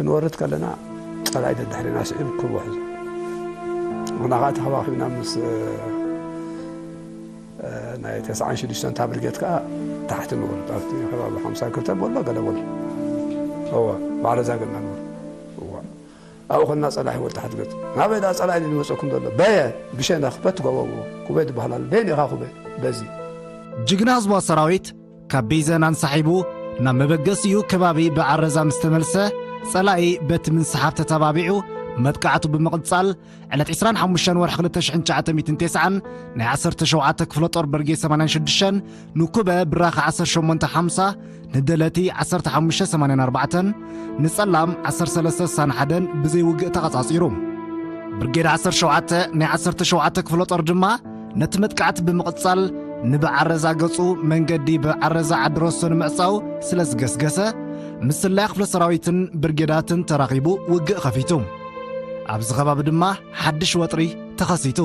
ንወርድ ከለና ጸላኢ ደድሕሪና ስዒቡ ክቦ ሒዙ። ንሕና ከዓ ተኸባኺብና ምስ፣ እ፣ ናይ ተስዓን ሽዱሽተን እታ ብርጌድ ከዓ ታሕቲ ንወርድ። ኣብቲ ከባቢ ሓምሳ ክልተ በሎ ገለ በሎ። እወ፣ ባዕረዛ ገና ንወርድ። እወ። ኣብኡ ኾንና ጸላኢ ወዲ ታሕቲ ገጽ። ናበይ ደኣ ጸላኢ ንመጸኩም ዘሎ? በየ፣ ብሸነኽ፣ በቲ ጎቦ፣ ኩበ ዝበሃል ኣሎ። በየን ኢኻ ኩበ? በዚ። ጅግና ህዝባዊ ሰራዊት ካብ ቢዘን ኣንሳሒቡ ናብ መበገሲኡ ከባቢ ብዓረዛ ምስ ተመልሰ፣ ጸላኢ በቲ ምንስሓብ ተተባቢዑ መጥቃዕቱ ብምቕጻል፣ ዕለት ዕስራን ሓሙሽተን ወርሒ ክልተ ሽሕን ትሽዓተ ሚእትን ተስዓን ናይ ዓሰርተ ሸውዓተ ክፍለ ጦር ብርጌድ ሰማንያን ሽዱሽተን ንኩበ ብራኸ ዓሰርተ ሸሞንተ ሓምሳ፣ ንደለቲ ዓሰርተ ሓሙሽተ ሰማንያን ኣርባዕተን፣ ንጸላም ዓሰርተ ሰለስተ ስሳን ሓደን ብዘይ ውግእ ተቐጻጺሩ። ብርጌድ ዓሰርተ ሸውዓተ ናይ ዓሰርተ ሸውዓተ ክፍለ ጦር ድማ ነቲ መጥቃዕቲ ብምቕጻል፣ ንብዓረዛ ገጹ መንገዲ ብዓረዛ ዓዲ ረሶ ንምዕጻው ስለ ዝገስገሰ፣ ምስ ስለያ ክፍለ ሰራዊትን ብርጌዳትን ተራኺቡ ውግእ ከፊቱ። ኣብዚ ከባቢ ድማ ሓድሽ ወጥሪ ተኸሲቱ።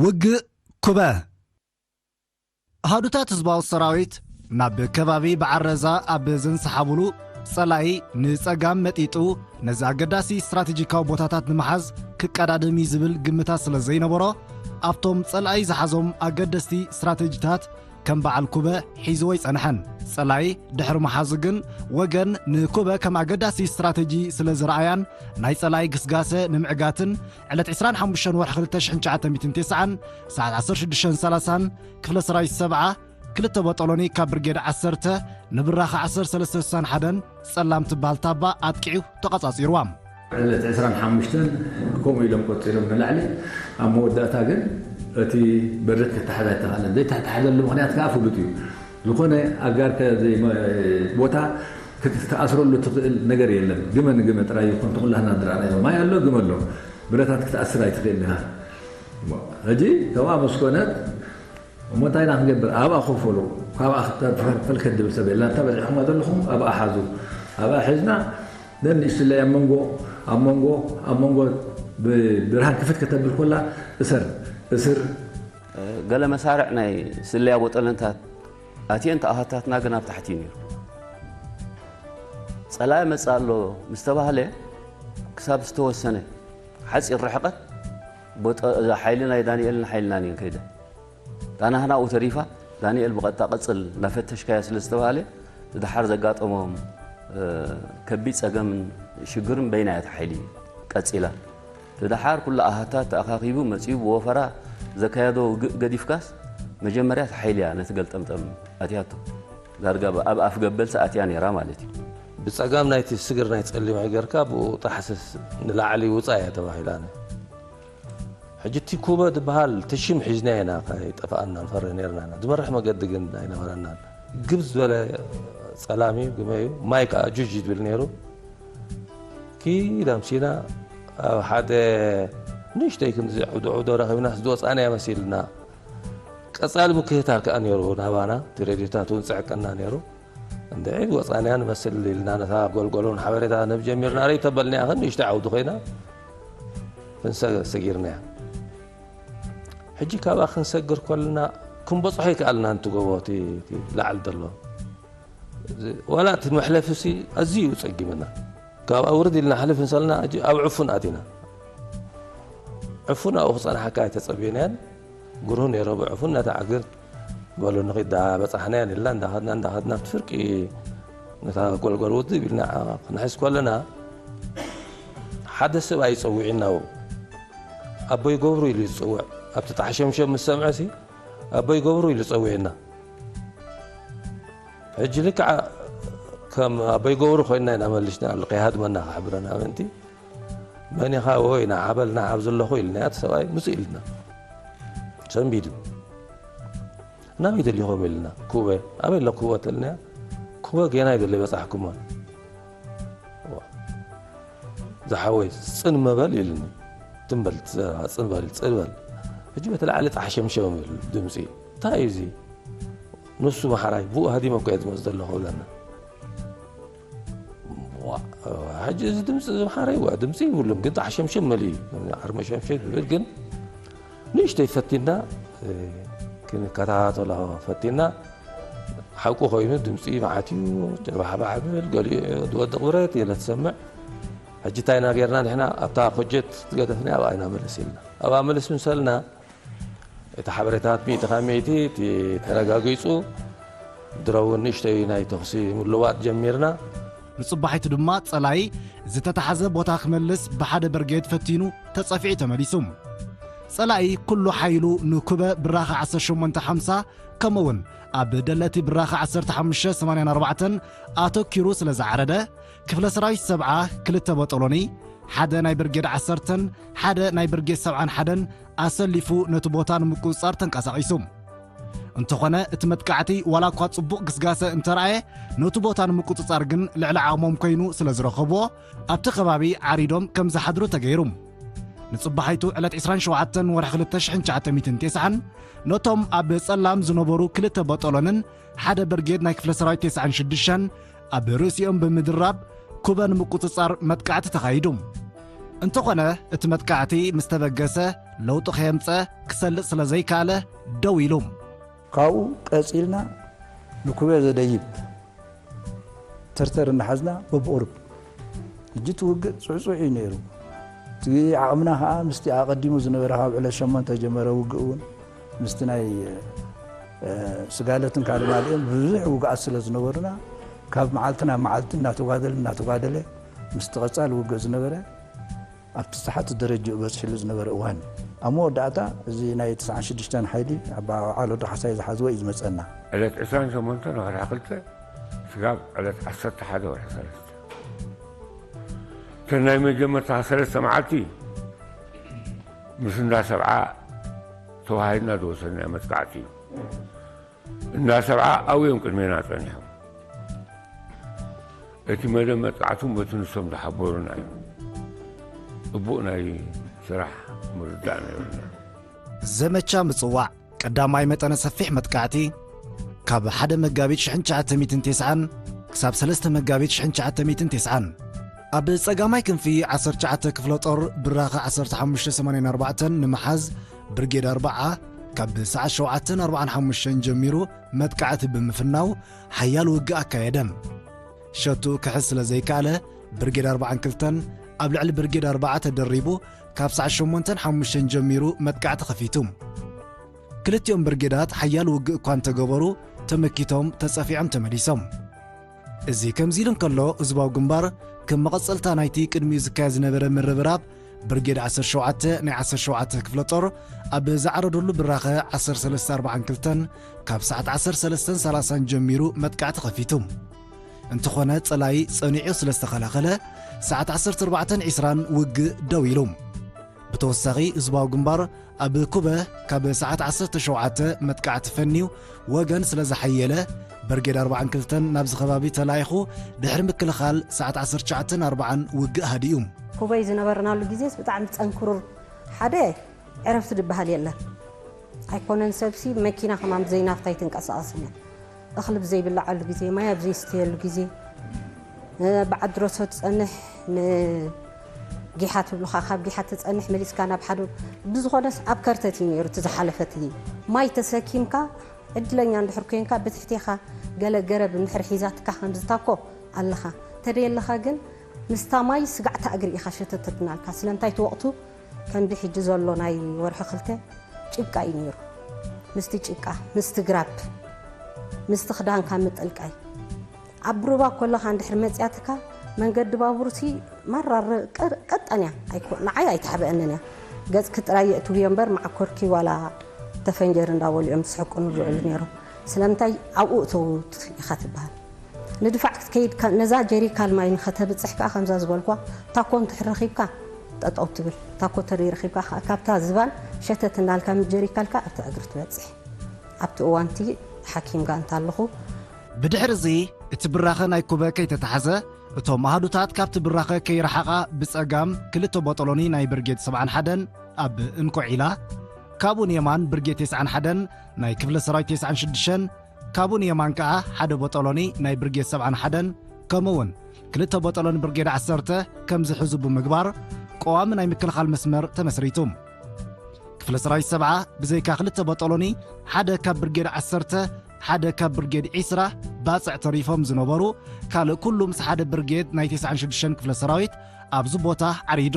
ውግእ ኩበ። ኣሃዱታት ህዝባዊ ሰራዊት ናብ ከባቢ ብዓረዛ ኣብ ዘንሰሓቡሉ፣ ጸላኢ ንጸጋም መጢጡ ነዚ ኣገዳሲ ስትራቴጂካዊ ቦታታት ንምሓዝ ክቀዳደም እዩ ዝብል ግምታት ስለ ዘይነበሮ፣ ኣብቶም ጸላኢ ዝሓዞም ኣገደስቲ ስትራቴጂታት ከም በዓል ኩበ ሒዝዎ ኣይጸንሐን። ጸላኢ ድሕሪ ምሓዙ ግን፣ ወገን ንኩበ ከም ኣገዳሲ ስትራቴጂ ስለ ዝረኣያን ናይ ጸላኢ ግስጋሰ ንምዕጋትን፣ ዕለት ዕስራን ሓሙሽተን ወርሒ ክልተ ሽሕን ትሽዓተ ሚእትን ተስዓን ሰዓት ዓሰርተ ሽዱሽተን ሰላሳን ክፍለ ሰራዊት ሰብዓ ክልተ ቦጦሎኒ ካብ ብርጌድ ዓሰርተ ንብራኸ ዓሰርተ ሰለስተ ስሳን ሓደን ጸላም ትበሃል ታባ ኣጥቂዑ ተቐጻጺርዋ። ዕለት ዕስራን ሓሙሽተን ከምኡ ኢሎም ቆጺሮም ንላዕሊ። ኣብ መወዳእታ ግን እቲ በርድ ክተሓዝ ኣይተኻእለን። ዘይተተሓዘሉ ምኽንያት ከኣ ፍሉጥ እዩ። ዝኾነ ኣጋር ከ-፣ ዘይ-፣ ቦታ ክትኣስረሉ ትኽእል ነገር የለን። ግመ ንግመ ጥራይ ይኹን፣ ተኹላህና ዝረኣናዮ ማይ ኣሎ፣ ግመ ኣሎ። ብረታት ክትኣስር ኣይትኽእል ኢኻ። ሕጂ ከምኣ ምስ ኮነት፣ እሞ እንታይ ኢና ክንገብር? ኣብኣ ኮፍ በሉ። ካብኣ ክተ-፣ ፈልከት ድብል ሰብ የለን። ኣብታ በዚሕኩማ ዘለኹም ኣብኣ ሓዙ። ኣብኣ ሒዝና ነን ንእሽትለይ ኣብ መንጎ፣ ኣብ መንጎ፣ ኣብ መንጎ ብ-፣ ብርሃን ክፍት ከተብል ኮላ፣ እሰር፣ እስር። ገለ መሳርዕ ናይ ስለያ ቦጠለንታት ኣትየን፣ ተኣሃታትና ግን ኣብ ታሕቲ እዩ ነይሩ። ጸላኢ መጽእ ኣሎ ምስ ተባህለ፣ ክሳብ ዝተወሰነ ሓጺር ርሕቀት፣ ቦጠ-፣ እዛ ሓይሊ ናይ ዳንኤልን ሓይልናን እየን ከይደ። እታ ናህና ኣብኡ ተሪፋ፣ ዳንኤል ብቐጥታ ቀጽል እናፈተሽካያ ስለ ዝተባህለ፣ እቲ ደሓር ዘጋጠሞም፣ እ፣ ከቢድ ጸገምን ሽግርን በይና እያ እታ ሓይሊ ቀጺላ። እቲ ደሓር ኩሉ ኣሃታት ተኣኻኺቡ መጺኡ ብወፈራ ዘካየዶ ውግእ ገዲፍካስ፣ መጀመርያ እታ ሓይሊ እያ ነቲ ገልጠምጠም ኣትያቶ። ዳርጋ ብ-፣ ኣብ ኣፍ ገበል ሰኣትያ ነይራ ማለት እዩ። ብጸጋም ናይቲ ስግር ናይ ጸሊም ሃገርካ ብኡ ጣሕስስ ንላዕሊ ውጻእ እያ ተባሂላ። ሕጂ እቲ ኩበ ዝበሃል እቲ ሽም ሒዝና ኢና፣ ከይጠፍኣና ንፈርህ ነይርና ኢና። ዝመርሕ መገዲ ግን ኣይነበረናን። ግብ ዝበለ ጸላም እዩ፣ ግመ እዩ። ማይ ከኣ ጁጅ ይብል ነይሩ። ኪድ ኣምሲና ኣብ ሓደ ንእሽተይ ክንዚ ዑዶ ዑዶ ረኺብናስ ዝወጻና እያ መሲልና። ቀጻሊ ምክትታል ከኣ ነይሩ ናባና፣ እቲ ሬድዮታት እውን ጽዕቀና ነይሩ። እንድዒ ወጻንያ ንመስል ኢልና ነታ ጎልጎሎን ሓበሬታ ንህብ ጀሚርና። ርኢቶ በልናያ፣ ንእሽቶ ዓውዲ ኮይና ክንሰ-፣ ሰጊርናያ። ሕጂ ካብኣ ክንሰግር ከለና ክንበጽሖ ይከኣልና፣ ነቲ ጎቦ፣ እቲ፣ እቲ ላዕሊ ዘሎ። እዚ፣ ዋላ እቲ መሕለፊ ሲ ኣዝዩ እዩ ጸጊምና። ካብኣ ውርድ ኢልና ሓልፍ እንሰልና፣ ሕጂ ኣብ ዕፉን ኣቲና። ዕፉን ኣብኡ ክጸንሓካ ኣይተጸብየናያን። ግሩህ ነይሩ ብዕፉን ነታ ዓግር። በሉ ንኺድ ዳ በጻሕናያን ኢልና እንዳኸድና፣ እንዳኸድና ኣብቲ ፍርቂ ነታ ጎልጎል ውድብ ኢልና ክንሕዝ ከለና፣ ሓደ ሰብኣይ ጸዊዑና፣ ኣብኡ ኣቦይ ገብሩ ኢሉ እዩ ዝጽውዕ። ኣብቲ ጣሕሸምሸም ምስ ሰምዐ ሲ፣ ኣቦይ ገብሩ ኢሉ ጸዊዑና። ሕጂ ልክዕ ከም ኣቦይ ገብሩ ኮይንና ኢና መሊስና፣ ኣሎ ከይሃድመና ክሕብረና ምእንቲ። መን ኢኻ? ወይ ንዓ በል፣ ንዓ ኣብዚ ኣለኹ ኢልና፣ እቲ ሰብኣይ ምጽእ ኢልና። ሰንቢዱ። ናበይ ደሊኹም ኢልና። ኩበ። ኣበይ ኣሎ ኩበ ተልና። ኩበ ጌና ይደለ በጻሕኩማ። ዋ። ዝሓወይ ጽን መበል ኢሉኒ። ትም በል፣ ጽን በል፣ ጽን በል። ሕጂ በቲ ላዕሊ ጣሕ ሸምሸም ይብል ድምጺ። እንታይ እዩ እዚ? ንሱ መሓራይ፣ ብኡ ሃዲመ እኮ እየ ዝመጽእ ዘለኹ ብለና። ዋ፣ ሕጂ እዚ ድምፂ እዚ መሓራይ ዋ፣ ድምፂ ይብሉን፣ ግን ጣሕ ሸምሸም መሊኡ እዩ። ዓርመ ሸምሸም ይብል፣ ግን ንእሽተይ ፈቲና፣ እ፣ ክንከታተሎ ፈቲና። ሓቁ ኮይኑ ድምፂ መዓት እዩ፣ ባሕባሕ ብል፣ ገሊኡ ዝወድቕ ብረት የለ ትሰምዕ። ሕጂ እንታይ ኢና ጌርና ንሕና? ኣብታ ኮጀት ዝገደፍና ኣብኣ ኢና መለስ ኢልና። ኣብኣ መለስ ምስ በልና፣ እቲ ሓበሬታት ሚእቲ ካብ ሚእቲ እቲ ተረጋጊጹ፣ ድሮ እውን ንእሽተይ ናይ ተኹሲ ምልዋጥ ጀሚርና። ንጽባሒቱ ድማ ጸላኢ ዝተታሕዘ ቦታ ክመልስ ብሓደ ብርጌድ ፈቲኑ ተጸፊዑ ተመሊሱ። ጸላኢ ኩሉ ሓይሉ ንኩበ ብራኸ ዓሰርተ ሸሞንተ ሓምሳ ከምኡውን ኣብ ደለቲ ብራኸ ዓሰርተ ሓሙሽተ ሰማንያን ኣርባዕተን ኣተኪሩ ስለ ዝዓረደ፣ ክፍለ ሰራዊት ሰብዓ ክልተ በጠሎኒ፣ ሓደ ናይ ብርጌድ ዓሰርተን ሓደ ናይ ብርጌድ ሰብዓን ሓደን ኣሰሊፉ ነቲ ቦታ ንምቁጽጻር ተንቀሳቒሱ። እንተኾነ እቲ መጥቃዕቲ ዋላ እኳ ጽቡቕ ግስጋሰ እንተረኣየ፣ ነቲ ቦታ ንምቁጽጻር ግን ልዕሊ ዓቕሞም ኮይኑ ስለ ዝረኸብዎ፣ ኣብቲ ከባቢ ዓሪዶም ከም ዝሓድሩ ተገይሩ። ንጽባሒቱ ዕለት ዕስራን ሸውዓተን ወርሒ ክልተ ሽሕን ትሽዓተ ሚእትን ተስዓን ነቶም ኣብ ጸላም ዝነበሩ ክልተ በጠሎንን ሓደ ብርጌድ ናይ ክፍለ ሰራዊት ተስዓን ሽዱሽተን ኣብ ርእሲኦም ብምድራብ ኩበ ንምቁጽጻር መጥቃዕቲ ተኻይዱ። እንተኾነ እቲ መጥቃዕቲ ምስ ተበገሰ ለውጢ ከየምጸ ክሰልጥ ስለ ዘይከኣለ ደው ኢሉ። ካብኡ ቀጺልና ንኩበ ዘደይብ ተርተር እናሓዝና በብቑሩብ ሕጂ እቲ ውግእ ጽዕጹዕ እዩ ነይሩ። እቲ ዓቕምና ከኣ ምስቲ ኣቐዲሙ ዝነበረ ካብ ዕለት ሸሞንተ ጀመረ ውግእ እውን ምስቲ ናይ፣ እ፣ ስጋለትን ካልእ ማልእን ብዙሕ ውግኣት ስለ ዝነበሩና ካብ መዓልቲ ናብ መዓልቲ እናተጓደለ እናተጓደለ ምስቲ ቀጻሊ ውግእ ዝነበረ ኣብቲ ዝሓት ደረጃኡ በጽሕሉ ዝነበረ እዋን እዩ። ኣብ መወዳእታ እዚ ናይ ትስዓን ሽዱሽተን ሓይሊ ኣብ ዓሎ ዶ ሓሳይ ዝሓዝዎ እዩ ዝመጸና። ዕለት ዕስራን ሸሞንተን ወርሒ ክልተ ስጋብ ዕለት ዓሰርተ ሓደ ወርሒ ሰለስተ። እተን ናይ መጀመርታ ሰለስተ መዓልቲ ምስ እንዳ ሰብዓ ተዋሂድና ዝወሰድናዮ መጥቃዕቲ እዩ። እንዳ ሰብዓ ኣብዮም ቅድሜና ጸኒሖም። እቲ መደብ መጥቃዕቱን በቲ ንሶም ዝሓበሩና እዩ። ጽቡቕ ናይ ስራሕ ምርዳእ ነይሩና። ዘመቻ ምጽዋዕ ቀዳማይ መጠነ ሰፊሕ መጥቃዕቲ ካብ ሓደ መጋቢት ሽሕን ትሽዓተ ሚእትን ተስዓን ክሳብ ሰለስተ መጋቢት ሽሕን ትሽዓተ ሚእትን ተስዓን። ኣብ ጸጋማይ ክንፊ ዓሰርተ ትሽዓተ ክፍለ ጦር ብራኸ ዓሰርተ ሓሙሽተ ሰማንያን ኣርባዕተን ንምሓዝ ብርጌድ ኣርብዓ ካብ ሰዓት ሸውዓተን ኣርባዓን ሓሙሽተን ጀሚሩ መጥቃዕቲ ብምፍናው ሓያል ውግእ ኣካየደ። ሸቱ ክሕዝ ስለ ዘይከኣለ ብርጌድ ኣርባዓን ክልተን ኣብ ልዕሊ ብርጌድ ኣርብዓ ተደሪቡ ካብ ሰዓት ሸሞንተን ሓሙሽተን ጀሚሩ መጥቃዕቲ ከፊቱ። ክልቲኦም ብርጌዳት ሓያል ውግእ እኳ እንተገበሩ ተመኪቶም ተጸፊዖም ተመሊሶም። እዚ ከምዚ ኢሉ እንከሎ ህዝባዊ ግንባር ከም መቐጸልታ ናይቲ ቅድሚኡ ዝካየድ ዝነበረ ምርብራብ ብርጌድ ዓሰርተ ሸውዓተ ናይ ዓሰርተ ሸውዓተ ክፍለ ጦር ኣብ ዝዓረደሉ ብራኸ ዓሰርተ ሰለስተ ኣርባዓን ክልተን ካብ ሰዓት ዓሰርተ ሰለስተን ሰላሳን ጀሚሩ መጥቃዕቲ ከፊቱ። እንተኾነ ጸላኢ ጸኒዑ ስለ ዝተኸላኸለ ሰዓት ዓሰርተ ኣርባዕተን ዕስራን ውግእ ደው ኢሉ። ብተወሳኺ ህዝባዊ ግንባር ኣብ ኩበ ካብ ሰዓት ዓሰርተ ሸውዓተ መጥቃዕቲ ፈንዩ ወገን ስለ ዝሓየለ ብርጌድ ኣርባዓን ክልተን ናብዚ ከባቢ ተላኢኹ ድሕሪ ምክልኻል ሰዓት ዓሰርተ ትሽዓተን ኣርባዓን ውግእ ሃዲኡ። ኩበይ ዝነበርናሉ ግዜስ ብጣዕሚ ጸንክሩር ሓደ ዕረፍቲ ዝበሃል የለን። ኣይኮነን ሰብሲ መኪና ከማን ብዘይ ናፍታ ኣይትንቀሳቐስን እያ። እኽሊ ብዘይብላዓሉ ግዜ፣ ማይ ኣብ ዘይስተየሉ ግዜ፣ እ፣ ብዓድሮሶ ትጸንሕ፣ ንጊሓ ትብሉኻ፣ ካብ ጊሓ ትጸንሕ መሊስካ ናብ ሓደ፣ ብዝኾነስ ኣብ ከርተት እዩ ነይሩ እቲ ዝሓለፈ እቲ ማይ ተሰኪምካ፣ ዕድለኛ እንድሕር ኮንካ ብትሕቴኻ ገለ ገረብ እንድሕር ሒዛትካ ከምዚ ታኮ ኣለኻ። ተደየለኻ ግን ምስታ ማይ ስጋዕታ እግሪ ኢኻ ሸተተትናልካ። ስለምንታይ እቲ ወቕቱ ከምዚ ሕጂ ዘሎ ናይ ወርሒ ክልተ ጭቃ እዩ ነይሩ። ምስቲ ጭቃ፣ ምስቲ ግራብ፣ ምስቲ ክዳንካ ምጥልቃይ። ኣብ ሩባ ኮለኻ እንድሕር መጽያትካ መንገዲ ባቡርሲ ማራ ር-፣ ቀ-፣ ቀጠን እያ። ኣይኮ-፣ ንዓይ ኣይትሕበአንን እያ። ገጽኪ ጥራይ የእትውዮ እምበር መዓኮርኪ ዋላ ተፈንጀር እንዳበሉ እዮም ዝስሕቁን ዝውዕሉ ነይሮም። ስለምንታይ ኣብኡ እተውት ኢኻ ትበሃል። ንድፋዕ ክትከይድ ከ-፣ ነዛ ጀሪካን ማይ ንኸተብጽሕ ከኣ ከምዛ ዝበልኳ ታኮ እንድሕር ረኺብካ ጠጠው ትብል። ታኮ ተደይ ረኺብካ ከኣ ካብታ ዝባን ሸተት እናልካ ምስ ጀሪካልካ ኣብታ እግሪ ትበጽሕ። ኣብቲ እዋንቲ ሓኪም ጋንታ ኣለኹ። ብድሕሪ እዚ እቲ ብራኸ ናይ ኩበ ከይተታሕዘ፣ እቶም ኣሃዱታት ካብቲ ብራኸ ከይረሓቓ ብጸጋም ክልተ ቦጦሎኒ ናይ ብርጌድ ሰብዓን ሓደን ኣብ እንኮዒላ፣ ካብኡ ንየማን ብርጌድ ተስዓን ሓደን ናይ ክፍለ ሰራዊት ተስዓን ሽዱሽተን፣ ካብኡ ንየማን ከኣ ሓደ ቦጦሎኒ ናይ ብርጌድ ሰብዓን ሓደን፣ ከምኡ እውን ክልተ ቦጦሎኒ ብርጌድ ዓሰርተ ከም ዝሕዙ ብምግባር፣ ቀዋሚ ናይ ምክልኻል መስመር ተመስሪቱ። ክፍለ ሰራዊት ሰብዓ ብዘይካ ክልተ ቦጦሎኒ፣ ሓደ ካብ ብርጌድ ዓሰርተ፣ ሓደ ካብ ብርጌድ ዒስራ ባጽዕ ተሪፎም ዝነበሩ ካልእ ኩሉ ምስ ሓደ ብርጌድ ናይ ተስዓን ሽዱሽተን ክፍለ ሰራዊት ኣብዚ ቦታ ዓሪዱ።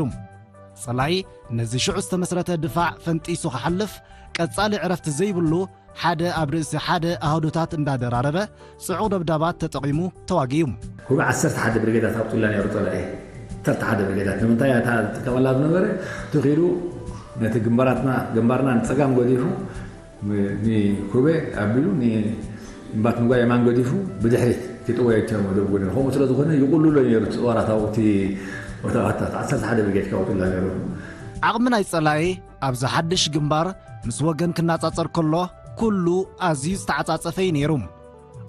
ጸላኢ ነዚ ሽዑ ዝተመስረተ ድፋዕ ፈንጢሱ ክሓልፍ ቀጻሊ ዕረፍቲ ዘይብሉ ሓደ ኣብ ርእሲ ሓደ ኣሃዱታት እንዳደራረበ ጽዑቕ ደብዳባት ተጠቒሙ ተዋጊኡ። ኩሉ ዓሰርተ ሓደ ብርጌዳት ኣብጡላ ነይሩ ጸላኢ። ዓሰርተ ሓደ ብርጌዳት ንምንታይ እያ እታ ዝጥቀመላ ዝነበረ? ትኺሉ ነቲ ግንባራትና ግንባርና ንጸጋም ገዲፉ ን- ንኩበ ኣቢሉ ንእምባት ንጓ የማን ገዲፉ ብድሕሪት ክጥወዮ ይጀምር ደቡብ ጎንደር። ከምኡ ስለ ዝኾነ ይቑልሎ ነይሩ እቲ ጸዋራት ኣብኡ እቲ ወታደራት ዓሰርተ ሓደ ብርጌድ ከውጡላ ነይሩ። ዓቕሚ ናይ ጸላኢ ኣብዚ ሓድሽ ግንባር ምስ ወገን ክነጻጸር ከሎ ኩሉ ኣዝዩ ዝተዓጻጸፈ እዩ ነይሩ።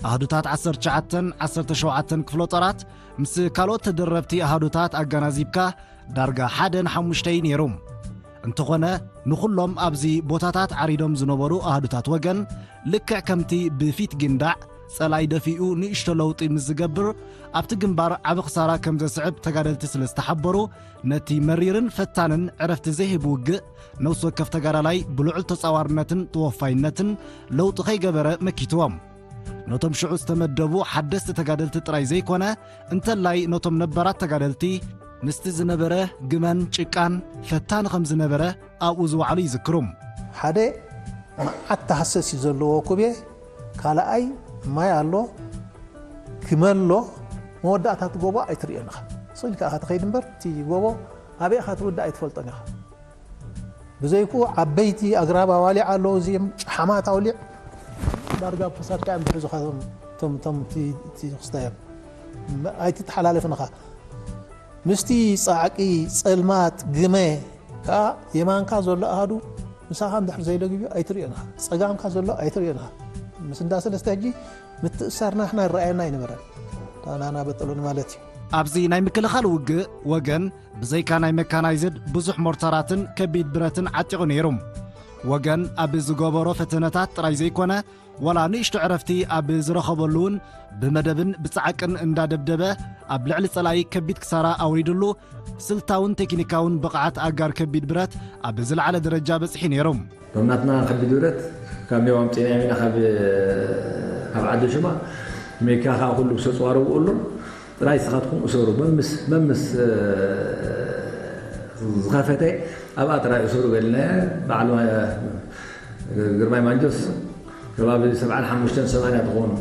ኣህዱታት ዓሰርተ ትሽዓተን ዓሰርተ ሸውዓተን ክፍለ ጦራት ምስ ካልኦት ተደረብቲ ኣሃዱታት ኣገናዚብካ ዳርጋ ሓደ ንሓሙሽተ እዩ ነይሩ። እንተኾነ ንኹሎም ኣብዚ ቦታታት ዓሪዶም ዝነበሩ ኣሃዱታት ወገን ልክዕ ከምቲ ብፊት ጊንዳዕ ጸላኢ ደፊኡ ንእሽቶ ለውጢ ምስ ዝገብር ኣብቲ ግንባር ዓቢ ክሳራ ከም ዘስዕብ ተጋደልቲ ስለ ዝተሓበሩ ነቲ መሪርን ፈታንን ዕረፍቲ ዘይህብ ውግእ ነፍሲ ወከፍ ተጋዳላይ ብልዑል ተጻዋርነትን ተወፋይነትን ለውጢ ከይገበረ መኪትዎም። ነቶም ሽዑ ዝተመደቡ ሓደስቲ ተጋደልቲ ጥራይ ዘይኮነ እንተላይ ነቶም ነባራት ተጋደልቲ ምስቲ ዝነበረ ግመን ጭቃን ፈታኒ ከም ዝነበረ ኣብኡ ዝወዓሉ ይዝክሩ። ሓደ መዓት ተሃሰስ እዩ ዘለዎ ኩቤ፣ ካልኣይ ማይ ኣሎ፣ ግመ ኣሎ፣ መወዳእታ እቲ ጎቦ ኣይትርእዮን ኢኻ። ስቕ ኢልካ ኢኻ ትኸይድ እምበር እቲ ጎቦ ኣበይ ኢኻ ትውዳእ ኣይትፈልጦን ኢኻ። ብዘይክኡ ዓበይቲ ኣግራብ ኣዋሊዕ ኣለዉ፣ እዚኦም ጨሓማት ኣውሊዕ ዳርጋ ኣብ ከሳድካ እዮም ዝሕዙኻ። ቶም ቶም ቶም እቲ እቲ ክስታይ እዮም። ኣይትተሓላለፍን ኢኻ። ምስቲ ጻዕቂ፣ ጸልማት፣ ግመ ከኣ የማንካ ዘሎ ኣሃዱ ምሳኻ እንድሕር ዘይለግብዮ ኣይትርእዮን ኢኻ። ጸጋምካ ዘሎ ኣይትርእዮን ኢኻ። ምስ እንዳ ሰለስተ ሕጂ ምትእሳር ናሕና ይረኣየና ኣይነበረን። ናና በጠሎኒ ማለት እዩ። ኣብዚ ናይ ምክልኻል ውግእ ወገን ብዘይካ ናይ መካናይዝድ ብዙሕ ሞርታራትን ከቢድ ብረትን ዓጢቑ ነይሩ። ወገን ኣብ ዝገበሮ ፈተነታት ጥራይ ዘይኮነ ዋላ ንእሽቶ ዕረፍቲ ኣብ ዝረኸበሉ እውን ብመደብን ብጻዕቅን እንዳደብደበ ኣብ ልዕሊ ጸላኢ ከቢድ ክሳራ ኣውሪድሉ ስልታውን ቴክኒካውን ብቕዓት ኣጋር ከቢድ ብረት ኣብ ዝለዓለ ደረጃ በጺሑ ነይሩ። ቶም ናትና ከቢድ ብረት ካብ ሜዋ ኣምጺእናዮም ኢና፣ ካብ ካብ ዓዲ ሽማ ሜካ ከዓ ኩሉ ብሰጽዋረውሉ ጥራይ ስኻትኩም እሰሩ፣ መምስ መምስ ዝኸፈተ ኣብኣ ጥራይ እሰሩ በልና። በዓል ግርማይ ማንጆስ ከባቢ ሰብዓን ሓሙሽተን ሰማንያ ትኾን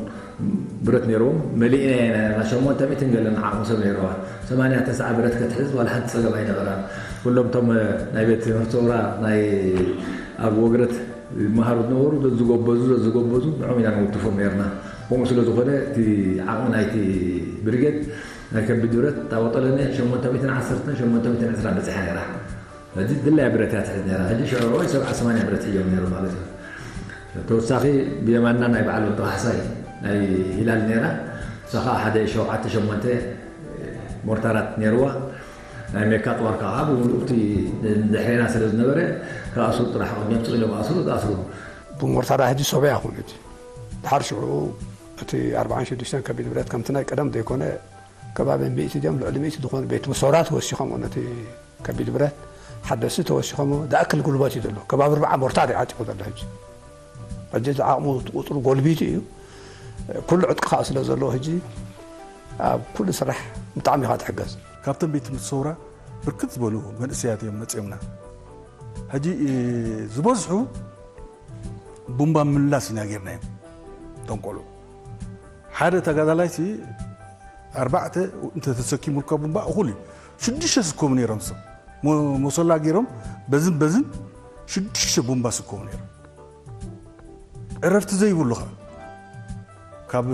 ብረት ነይርዎም። መሊእና ኢና፣ ሸሞንተ ሚእትን ገለን ዓቕሚ ሰብ ነይርዋ። ሰማንያ ተስዓ ብረት ከትሕዝ ዋላ ሓንቲ ጸገም ኣይነበራን። ኩሎም እቶም ናይ ቤት ትምህርቲ ሰውራ ናይ ኣብ ወግረት ይመሃሩ ዝነበሩ ዘዝጎበዙ ዘዝጎበዙ ንዕኦም ኢና ንውትፎም ነይርና። ከምኡ ስለ ዝኾነ እቲ ዓቕሚ ናይቲ ብሪጌድ ናይ ከቢድ ብረት እታ ወጠለነ ሸሞንተ ሚእትን ዓሰርተን ሸሞንተ ሚእትን ዕስራን በጺሓ ነይራ። ሕጂ ድላያ ብረት እያ ትሕዝ ነይራ። ሕጂ ሽዑ ወይ ሰብዓ ሰማንያ ብረት እዮም ነይሩ ማለት እዩ። ተወሳኺ ብየማንና ናይ በዓል ወዲ ካሕሳይ ናይ ሂላል ነይራ። እሳ ኸዓ ሓደ ሸውዓተ ሸሞንተ ሞርታራት ነይርዋ። ናይ ሜካ ጦር ከዓ ብምሉእ እቲ ድሕሬና ስለ ዝነበረ ክኣስሩ ጥራሕ ቅድሚኦም ስቕ ኢሎም ኣስሩ፣ ተኣስሩ። ብሞርታራ ሕጂ ሶብያ ይኹን እቲ ድሓር ሽዑ እቲ ኣርባዓን ሽዱሽተን ከቢድ ብረት ከምቲ ናይ ቀደም ዘይኮነ ከባቢ ሚእቲ ድዮም ልዕሊ ሚእቲ ዝኾኑ ቤት ሶራ ተወሲኾም ነቲ ከቢድ ብረት ሓደስቲ ተወሲኾም ዝኣክል ጉልበት እዩ ዘሎ። ከባቢ ኣርባዓ ሞርታር እዩ ዓጢቑ ዘሎ ሕጂ። ሕጂ እቲ ዓቕሙ እቲ ቁፅሩ ጎልቢቱ እዩ። ኩሉ ዕጥቂ ከዓ ስለ ዘለዎ ሕጂ ኣብ ኩሉ ስራሕ ብጣዕሚ ኢኻ ትሕገዝ። ካብቶም ቤት ትምህርቲ ሰውራ ብርክት ዝበሉ መንእሰያት እዮም መፂኦምና። ሕጂ እ፣ ዝበዝሑ ቡምባ ምምላስ ኢና ጌርናዮም እቶም ቆልዑ። ሓደ ተጋዳላይሲ ኣርባዕተ እንተተሰኪሙልካ ቡምባ እኹል እዩ። ሽዱሽተ ስኮሙ ነይሮም፣ ሰብ ሞ- መሶላ ገይሮም በዝን በዝን ሽዱሽተ ቡምባ ስኮሙ ነይሮም። ዕረፍቲ ዘይብሉ ኸዓ ካብ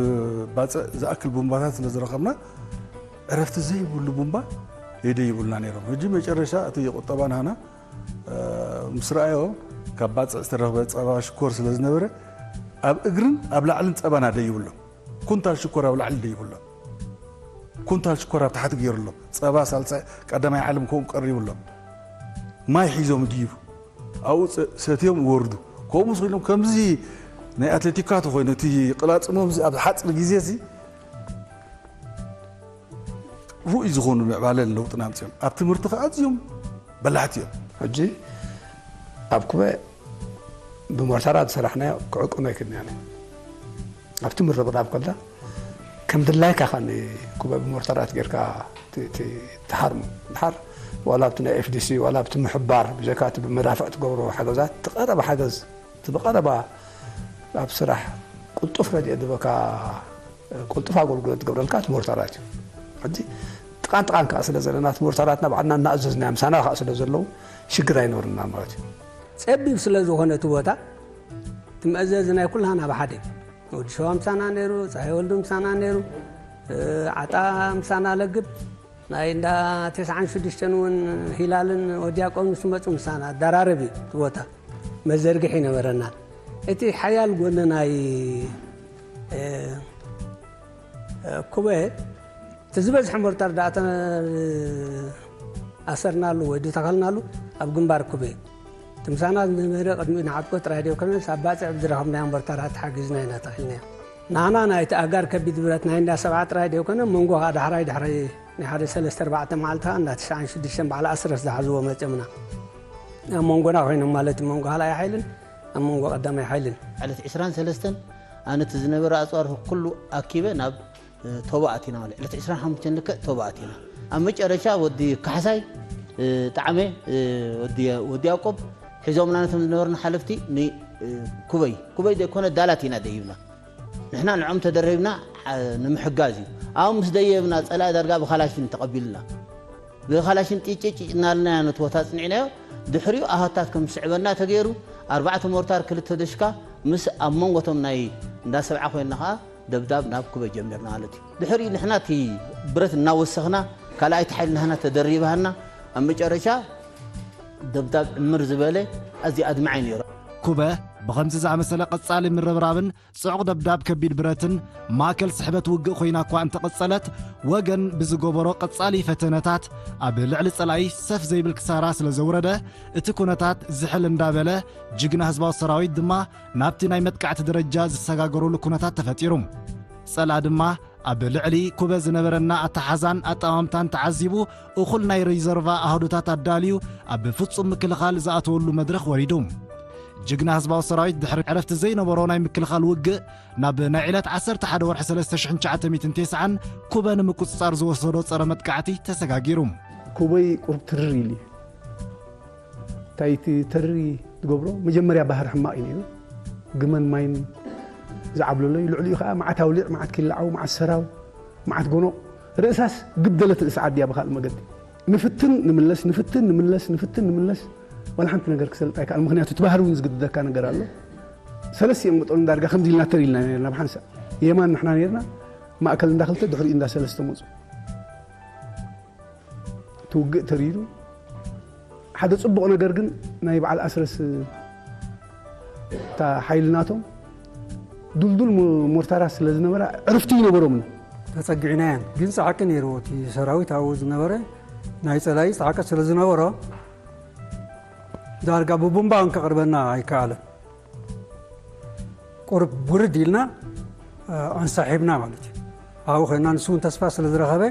ባፅዕ ዝኣክል ቡምባታት ስለ ዝረኸብና ዕረፍቲ ዘይብሉ ቡምባ የደይቡልና ነይሮም። ሕጂ መጨረሻ እቲ ቁጠባ ናህና እ፣ ምስ ረኣዮ ካብ ባፅዕ ዝተረኽበ ፀባ ሽኮር ስለ ዝነበረ ኣብ እግርን ኣብ ላዕልን ፀባና ደይብሎም። ኩንታል ሽኮር ኣብ ላዕሊ ደይብሎም። ኩንታል ሽኮር ኣብ ታሕቲ ገይሩሎም። ፀባ ሳልሳይ ቀዳማይ ዓለም ከምኡ ቀሪቡሎም። ማይ ሒዞም ድይቡ። ኣብኡ ጸ- ሰትዮም ይወርዱ። ከምኡ ስኢሎም ከምዚ ናይ ኣትሌቲካ ተኾይኑ እቲ ቅላጽሞም እዚ ኣብ ሓጽር ግዜ እዚ ርኡይ ዝኾኑ ምዕባለን ለውጥን ኣምጺኦም። ኣብ ትምህርቲ ከኣ ኣዝዮም በላሕቲ እዮም። ሕጂ ኣብ ኩበ ብሞርታራ ዝሰራሕናዮ ክዕቅኖ ኣይክድናዮ። ኣብቲ ምርብራብ ከላ ከም ድላይካ ኸ ንኩበ ብሞርታራት ጌርካ ት- ት- ትሃርሞ። ድሓር ዋላ ኣብቲ ናይ ኤፍዲሲ ዋላ ኣብቲ ምሕባር ብጀካ እቲ ብመዳፍዕ ትገብሮ ሓገዛት፣ እቲ ቀረባ ሓገዝ፣ እቲ ብቐረባ ኣብ ስራሕ ቅልጡፍ ረድኤት ዝበካ፣ ቅልጡፍ ኣገልግሎት ትገብረልካ እቲ ሞርታራት እዩ። ሕጂ ጥቓን ጥቓን ከዓ ስለ ዘለና እቲ ሞርታራት ናባዕልና እናኣዘዝናዮ ምሳና ከዓ ስለ ዘለዉ ሽግር ኣይነበርና ማለት እዩ። ጸቢብ ስለ ዝኾነ እቲ ቦታ እቲ መእዘዚ ናይ ኩላህና ብሓደ እዩ። ወዲ ሸዋ ምሳና ነይሩ፣ ፀሃይ ወልዱ ምሳና ነይሩ፣ ዓጣ ምሳና ለግብ ናይ እንዳ ተስዓን ሽዱሽተን እውን ሂላልን ወዲያቆም ምስ መፁ ምሳና ኣደራረብ እዩ እቲ ቦታ መዘርግሒ ይነበረና። እቲ ሓያል ጎኒ ናይ ኩበ እቲ ዝበዝሐ ሞርታር ደኣ ኣሰርናሉ ወይ ድተኸልናሉ ኣብ ግንባር ኩበ። እቲ ምሳና ዝነበረ ቅድሚኡ ንዓጥቆ ጥራይ ድዮ ከመስ ኣብ ባፅዕ ብዝረኸብናዮ ሞርታራት ሓጊዝና ኢና ተኺልናዮ። ናና ናይቲ ኣጋር ከቢድ ብረት ናይ እንዳ ሰብዓ ጥራይ ድዮ ኮነ መንጎ ከዓ ዳሕራይ ድሕሪ ናይ ሓደ ሰለስተ ኣርባዕተ መዓልቲ ከዓ እንዳ ትሽዓን ሽዱሽተን በዓል ኣስረስ ዝሓዝዎ መፅዮምና ኣብ መንጎና ኮይኖም ማለት መንጎ ካልኣይ ሓይልን ኣብ መንጎ ቀዳማይ ሓይልን ዕለት ዕስራን ሰለስተን ኣነ እቲ ዝነበረ ኣፅዋር ኩሉ ኣኪበ ናብ ቶባ ኣቲና ማለት ዕለት ዕስራን ሓሙሽተን ልክዕ ቶባ ኣቲና። ኣብ መጨረሻ ወዲ ካሕሳይ ጣዕመ ወዲ ያቆብ ሒዞምና ነቶም ዝነበርና ሓለፍቲ ንኩበይ ኩበይ ዘይኮነ ዳላት ኢና ደይብና። ንሕና ንዖም ተደረብና ንምሕጋዝ እዩ። ኣብ ምስ ደየብና ፀላኢ ዳርጋ ብካላሽን ተቐቢልና ብኻላሽን ጢጭጭ እናልናዮ ነቲ ቦታ ኣጽኒዕናዮ። ድሕሪኡ ኣሃታት ከም ዝስዕበና ተገይሩ ኣርባዕተ ሞርታር ክልተ ደሽካ ምስ ኣብ መንጎቶም ናይ እንዳ ሰብዓ ኮይንና ኸዓ ደብዳብ ናብ ኩበ ጀሚርና ማለት እዩ። ድሕሪኡ ንሕና እቲ ብረት እናወሰኽና ካልኣይቲ ሓይሊ ናህና ተደሪባሃና ኣብ መጨረሻ ደብዳብ ዕምር ዝበለ ኣዝዩ ኣድማዒ ነይሩ። ኩበ ብኸምዚ ዝኣመሰለ ቀጻሊ ምርብራብን ጽዑቕ ደብዳብ ከቢድ ብረትን ማእከል ስሕበት ውግእ ኮይና እኳ እንተቐጸለት፣ ወገን ብዝገበሮ ቀጻሊ ፈተነታት ኣብ ልዕሊ ጸላኢ ሰፍ ዘይብል ክሳራ ስለ ዘውረደ፣ እቲ ኩነታት ዝሕል እንዳበለ፣ ጅግና ህዝባዊ ሰራዊት ድማ ናብቲ ናይ መጥቃዕቲ ደረጃ ዝሰጋገረሉ ኩነታት ተፈጢሩ። ጸላ ድማ ኣብ ልዕሊ ኩበ ዝነበረና ኣተሓዛን ኣጠማምታን ተዓዚቡ፣ እኹል ናይ ሪዘርቫ ኣሃዱታት ኣዳልዩ ኣብ ፍጹም ምክልኻል ዝኣተወሉ መድረኽ ወሪዱ። ጅግና ህዝባዊ ሰራዊት ድሕሪ ዕረፍቲ ዘይነበሮ ናይ ምክልኻል ውግእ ናብ ናይ ዕለት ዓሰርተ ሓደ ወርሒ ሰለስተ ሽሕን ትሽዓተ ሚእትን ተስዓን ኩበ ንምቁጽጻር ዝወሰዶ ጸረ መጥቃዕቲ ተሰጋጊሩ። ኩበይ ቁሩብ ትርር ኢሉ እዩ። እንታይ እቲ ተሪ ትገብሮ? መጀመርያ ባህር ሕማቕ እዩ ነይሩ። ግመን ማይን ዝዓብለሎ እዩ። ልዕሊኡ ከዓ መዓት ኣውሊዕ፣ መዓት ኪላዓው፣ መዓት ሰራው፣ መዓት ጎኖቕ። ርእሳስ ግደለት ርእሲ ዓዲ እያ ብኻልእ መገዲ። ንፍትን ንምለስ፣ ንፍትን ንምለስ፣ ንፍትን ንምለስ። ዋላ ሓንቲ ነገር ክሰልጥ ኣይከኣል። ምኽንያቱ እቲ ባህሪ እውን ዝግድደካ ነገር ኣሎ። ሰለስቲኦም መጠኑ ዳርጋ ከምዚ ኢልና ተር ኢልና ነርና ብሓንሳእ። የማን ንሕና ነርና፣ ማእከል እንዳ ክልተ፣ ድሕሪኡ እንዳ ሰለስተ መፁ። እቲ ውግእ ተሪሩ። ሓደ ጽቡቕ ነገር ግን ናይ በዓል ኣስረስ እታ ሓይሊ ናቶም ዱልዱል ሞ-፣ ሞርታራት ስለ ዝነበራ ዕርፍቲ ይነበሮምን። ተጸጊዕናየን፣ ግን ጻዕቂ ነይርዎ። እቲ ሰራዊት ኣብኡ ዝነበረ ናይ ጸላኢ ጻዕቂ ስለ ዝነበሮ፣ ዳርጋ ብቡምባ እንከቕርበና ኣይከኣለን። ቁሩብ ውርድ ኢልና፣ እ፣ ኣንሳሒብና ማለት እዩ። ኣብኡ ኮይንና ንሱ እውን ተስፋ ስለ ዝረኸበ፣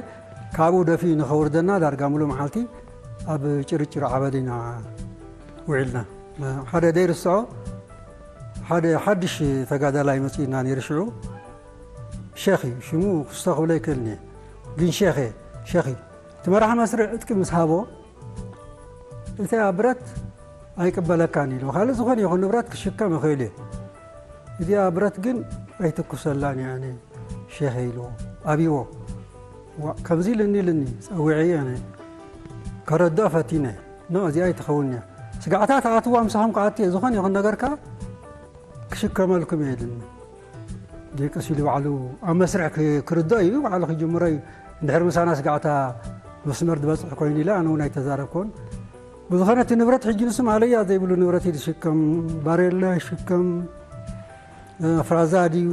ካብኡ ደፊኡ ንኸውርደና ዳርጋ ሙሉእ መዓልቲ ኣብ ጭርጭር ዓበድ ኢና ውዒልና። ሓደ ዘይርስዖ፣ ሓደ ሓድሽ ተጋዳላይ መጺኡና ነይሩ ሽዑ። ሸኽ እዩ ሽሙ፣ ክስቶ ክብሎ ይክእልኒ እየ። ግን ሸኽ እየ፣ ሸኽ እዩ። እቲ መራሒ መስርዕ ዕጥቂ ምስ ሃቦ፣ እቲኣ ብረት ኣይቅበለካን ኢሉ። ካልእ ዝኾነ ይኹን ንብረት ክሽከም ይኽእል እዩ። እዚኣ ብረት ግን ኣይትኩሰላን እያ፣ ኣነ ሼኽ ኢልዎ፣ ኣብይዎ። ዋ፣ ከምዚ ኢልኒ ኢልኒ፣ ጸዊዐዮ ኣነ። ከረድኦ ፈቲነ። ኖ፣ እዚኣ ኣይትኸውን እያ። ስጋዕታ ተኣትዋ ምሳኹም ክኣቱ እየ፣ ዝኾነ ይኹን ነገርካ ክሽከመልኩም እየ ኢልኒ። ደቂስ ኢሉ ባዕሉ ኣብ መስርሕ ክ-፣ ክርድኦ እዩ፣ ባዕሉ ክጅምሮ እዩ። እንድሕር ምሳና ስጋዕታ መስመር ዝበጽሕ ኮይኑ ኢለ ኣነ እውን ኣይተዛረብኩን። ብዝኾነ እቲ ንብረት ሕጂ ንሱ ማለያ ዘይብሉ ንብረት እዩ ዝሽከም። ባሬላ ይሽከም፣ እ፣ ፍራዛ ድዩ፣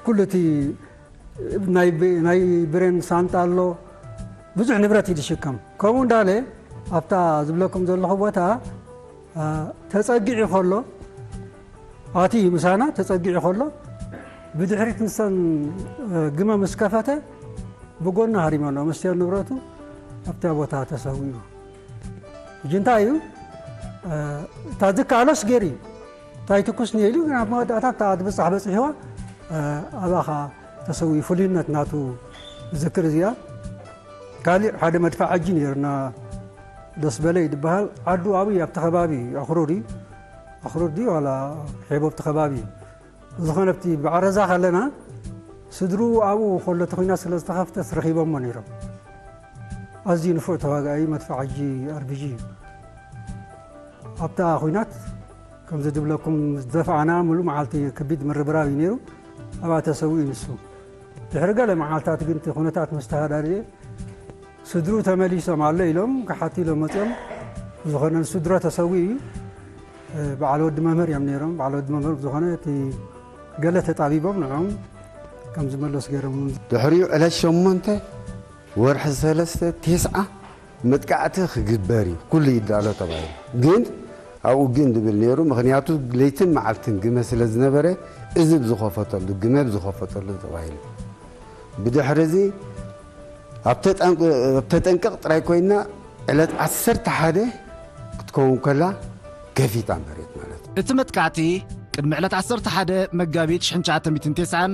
ኩሉ እቲ ናይ ብ-፣ ናይ ብሬን ሳንጣ ኣሎ። ብዙሕ ንብረት እዩ ዝሽከም። ከምኡ እንዳለ ኣብታ ዝብለኩም ዘለኹ ቦታ፣ እ፣ ተጸጊዑ ከሎ፣ ኣትዩ ምሳና ተጸጊዑ ከሎ፣ ብድሕሪት ንሰን፣ እ፣ ግመ ምስ ከፈተ፣ ብጎና ሃሪመ ኣሎ። መስትያት ንብረቱ ኣብታ ቦታ ተሰዊኡ። ሕጂ እንታይ እዩ? እ፣ እታ ዝከኣሎስ ገይሩ እዩ። እንታይ ትኩስ ነይሩ፣ ግን ኣብ መወዳእታ እታ ትብጻሕ በጺሕዋ፣ ኣባኻ ተሰዊኡ ፍሉይነት ናቱ ዝክር እዚኣ። ካሊእ ሓደ መድፋዕ ሕጂ ነይርና ደስ በለይ ዝበሃል ዓዱ ኣብይ ኣብቲ ከባቢ ኣኽሩር እዩ። ኣኽሩር ድዩ ዋላ ሔቦ ኣብቲ ከባቢ እዩ። ዝኾነ ኣብቲ ብዓረዛ ከለና ስድሩ ኣብኡ ከሎ እቲ ኹናት ስለ ዝተኸፍተስ ረኺቦሞ ነይሮም። ኣዝዩ ንፉዕ ተዋጋኢ መድፋዕ ሕጂ ኣርቢጂ እዩ። ኣብታ ኹናት ከምዚ ድብለኩም ዝደፍዓና ሙሉ መዓልቲ ከቢድ ምርብራብ እዩ ነይሩ። ኣብኣ ተሰዊኡ ንሱ። ድሕሪ ገለ መዓልታት ግን እቲ ኩነታት ምስ ተሃዳደየ ስድሩ ተመሊሶም ኣሎ ኢሎም ክሓቱ ኢሎም መፅኦም። ዝኾነ ንስድሮ ተሰዊኡ እዩ። በዓል ወዲ መምህር እዮም ነይሮም። በዓል ወዲ መምህር ዝኾነ እቲ ገለ ተጣቢቦም ንዕኦም ከም ዝመለሱ ገይሮም። ድሕሪኡ ዕለት ሸሞንተ ወርሒ ሰለስተ ቴስዓ መጥቃዕቲ ክግበር እዩ፣ ኩሉ ይዳሎ ተባሂሉ። ግን ኣብኡ ግን ድብል ነይሩ፣ ምኽንያቱ ለይትን መዓልትን ግመ ስለ ዝነበረ፣ እዝብ ዝኸፈተሉ፣ ግመብ ዝኸፈተሉ ተባሂሉ። ብድሕሪ እዚ ኣብ ተጠንቅ-፣ ኣብ ተጠንቀቕ ጥራይ ኮይና፣ ዕለት ዓሰርተ ሓደ ክትከውን ከላ ከፊታ መሬት ማለት እዩ። እቲ መጥቃዕቲ ቅድሚ ዕለት ዓሰርተ ሓደ መጋቢት ሽሕን ትሽዓተ ሚእትን ተስዓን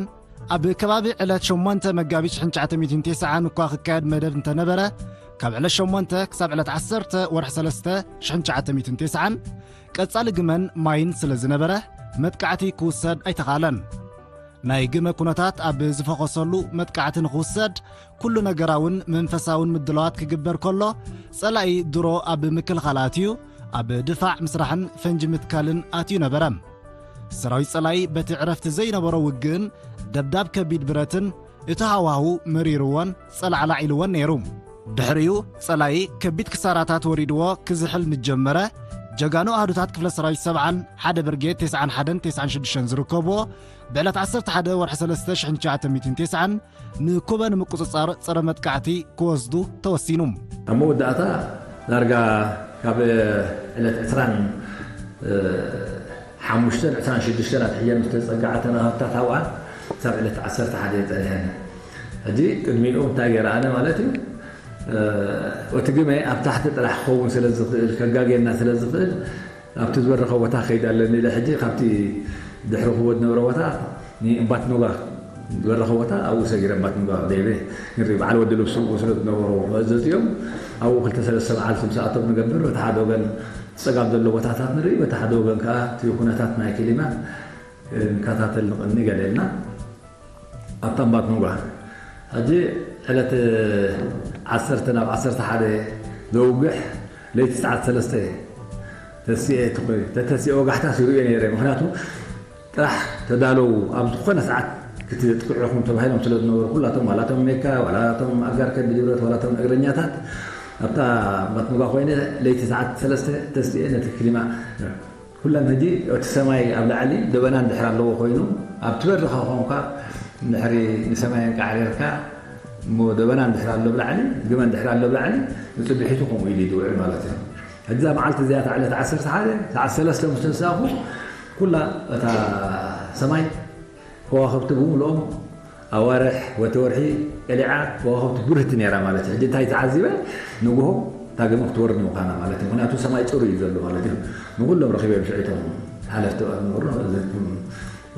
ኣብ ከባቢ ዕለት ሸሞንተ መጋቢት ሽሕን ትሽዓተ ሚእትን ተስዓን እኳ ክካየድ መደብ እንተነበረ፣ ካብ ዕለት ሸሞንተ ክሳብ ዕለት ዓሰርተ ወርሒ ሰለስተ ሽሕን ትሽዓተ ሚእትን ተስዓን ቀጻሊ ግመን ማይን ስለ ዝነበረ፣ መጥቃዕቲ ክውሰድ ኣይተኻእለን። ናይ ግመ ኩነታት ኣብ ዝፈኾሰሉ መጥቃዕቲ ንኽውሰድ ኩሉ ነገራውን መንፈሳውን ምድላዋት ክግበር ከሎ፣ ጸላኢ ድሮ ኣብ ምክልኻል ኣትዩ ኣብ ድፋዕ ምስራሕን ፈንጂ ምትካልን ኣትዩ ነበረ። ሰራዊት ጸላኢ በቲ ዕረፍቲ ዘይነበሮ ውግእን ደብዳብ ከቢድ ብረትን እቲ ሃዋህው መሪርዎን ጸላዕላዕ ኢልዎን ነይሩ። ድሕሪኡ ጸላኢ ከቢድ ክሳራታት ወሪድዎ ክዝሕል ምስ ጀመረ፣ ጀጋኑ ኣሃዱታት ክፍለ ሰራዊት ሰብዓን ሓደ ብርጌድ ተስዓን ሓደን ተስዓን ሽዱሽተን ዝርከብዎ ብዕለት ዓሰርተ ሓደ ወርሒ ሰለስተ ሽሕን ትሽዓተ ሚእትን ተስዓን ንኩበ ንምቁጽጻር ጸረ መጥቃዕቲ ክወስዱ ተወሲኑ። ኣብ መወዳእታ ዳርጋ ካብ ዕለት ዕስራን ሓሙሽተን ዕስራን ሽዱሽተን ኣትሒዘን ዝተጸግዓ ተናሃብታት ኣብኣ ክሳብ ዕለት ዓሰርተ ሓደ ጸኒሐን። ሕጂ ቅድሚኡ እንታይ ገይረ ኣነ ማለት እዩ፣ እቲ ግመ ኣብ ታሕቲ ጥራሕ ክኸውን ስለ ዝኽእል፣ ከጋግየና ስለ ዝኽእል፣ ኣብቲ ዝበረኸ ቦታ ከይድ ኣለኒ ኢለ ሕጂ ካብቲ ድሕሪ ክቦ ዝነበረ ቦታ ንእምባትኖጋ ዝበረኸ ቦታ ኣብኡ ሰጊረ እምባትኖጋ ደይበ ንርኢ በዓል ወዲ ልብሱ ስለ ዝነበሩ መእዘዚኦም ኣብኡ ክልተ ሰለስተ በዓል ስምሳኣቶም ንገብር በቲ ሓደ ወገን ጸጋም ዘሎ ቦታታት ንርኢ በቲ ሓደ ወገን ከዓ እቲ ኩነታት ናይ ክሊማ ንከታተል ንቕኒ ገለ ኢልና ኣብታ እምባትኖጋ ሕጂ ዕለት ዓሰርተ ናብ ዓሰርተ ሓደ ዘውግሕ ለይቲ ሰዓት ሰለስተ ተሲኤ ተኾይ-፣ ተተሲኤ ወጋሕታ ሲሩኤ ነይረ። ምኽንያቱ ጥራሕ ተዳለዉ ኣብ ዝኾነ ሰዓት ክትጥቅዑኹም ተባሂሎም ስለ ዝነበሩ ኩላቶም ዋላቶም ሜካ ዋላቶም ኣጋር ከቢድ ብረት ዋላቶም እግረኛታት ኣብታ እምባትኖጋ ኮይነ ለይቲ ሰዓት ሰለስተ ተሲኤ ነቲ ክሊማ ኩለን ሕጂ እቲ ሰማይ ኣብ ላዕሊ ደበና እንድሕር ኣለዎ ኮይኑ ኣብቲ በርኻ ኮንካ እንድሕሪ ንሰማይ እንቃዕሪርካ እሞ ደበና እንድሕር ኣሎ ኣብ ላዕሊ ግመ እንድሕር ኣሎ ኣብ ላዕሊ ንጽብሒቱ ከምኡ ኢሉ እዩ ዝውዕል ማለት እዩ። ሕጂ እዛ መዓልቲ እዚኣ እታ ዕለት ዓሰርተ ሓደ ሰዓት ሰለስተ ምስ ተንሳእኹ ኩላ እታ ሰማይ ከዋኽብቲ ብምልኦም ኣዋርሕ ወተወርሒ ቀሊዓ ከዋኽብቲ ብርህቲ ነይራ ማለት እዩ። ሕጂ እንታይ ተዓዚበ ንግሆ እታ ግመ ክትወርድ ምዃና ማለት እዩ። ምኽንያቱ ሰማይ ጽሩ እዩ ዘሎ ማለት እዩ። ንኩሎም ረኺበ ብሽዒቶም ሓለፍቲ ዝነበሩ